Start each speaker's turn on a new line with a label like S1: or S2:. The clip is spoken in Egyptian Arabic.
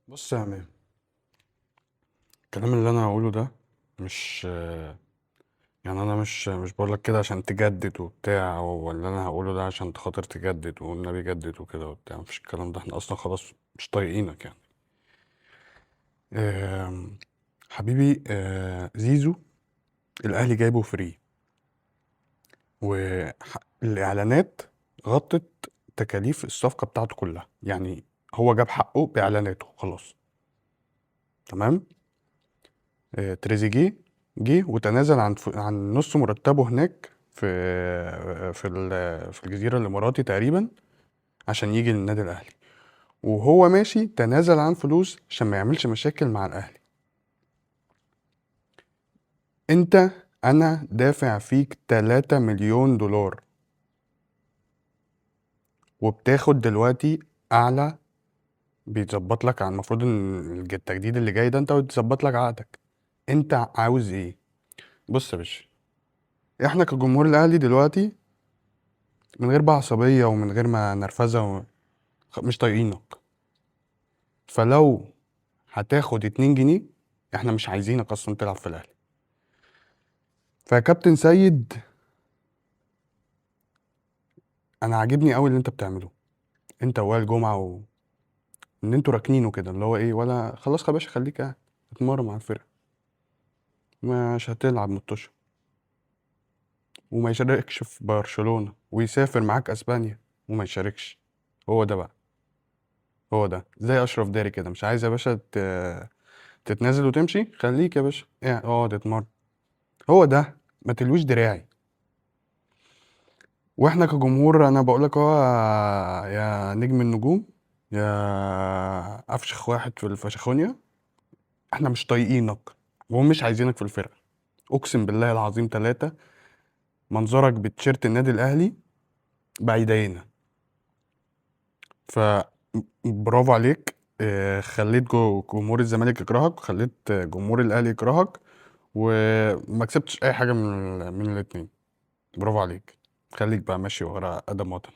S1: بص يا عمام، الكلام اللي انا هقوله ده مش يعني انا مش بقولك كده عشان تجدد وبتاع، ولا انا هقوله ده عشان خاطر تجدد والنبي جدد وكده وبتاع. مفيش الكلام ده، احنا اصلا خلاص مش طايقينك يعني. آم، حبيبي، زيزو الاهلي جايبه free، والاعلانات غطت تكاليف الصفقة بتاعته كلها، يعني هو جاب حقه باعلاناته خلاص، تمام. تريزيجيه جه وتنازل عن نص مرتبه هناك في الجزيرة الإماراتي تقريبا عشان يجي للنادي الأهلي، وهو ماشي تنازل عن فلوس عشان ما يعملش مشاكل مع الأهلي. أنا دافع فيك 3 مليون دولار، وبتاخد دلوقتي أعلى، بيتظبط لك على المفروض إن التجديد اللي جاي ده أنت بتظبط لك عقدك. أنت عاوز إيه؟ بص يا باشا، احنا كجمهور الاهلي دلوقتي من غير بقى عصبية ومن غير ما نرفزه مش طايقينك، فلو هتاخد 2 جنيه احنا مش عايزينك اصلا تلعب في الاهلي. فيا كابتن سيد، انا عاجبني قوي اللي انت بتعمله انت وائل جمعه ان انتوا راكنينه كده، اللي هو ايه، ولا خلاص يا باشا خليك قاعد اتمرن مع الفرقة، مش هتلعب مطوشه، وما يشاركش في برشلونة، ويسافر معاك اسبانيا وما يشاركش. هو ده بقى، هو ده زي اشرف داري كده، مش عايز يا باشا تتنازل وتمشي، خليك يا باشا اقعد اتمرن. هو ده، ما تلويش دراعي. واحنا كجمهور انا بقول لك اهو يا نجم النجوم، يا افشخ واحد في الفشخونيا، احنا مش طايقينك ومش عايزينك في الفرقة. اقسم بالله العظيم 3، منظرك بتشيرت النادي الاهلي بقى يضايقنا. ف برافو عليك، خليت جمهور الزمالك يكرهك، وخليت جمهور الاهلي يكرهك، وما كسبتش اي حاجة من الاتنين. برافو عليك، خليك بقى ماشي ورا ادم وطني.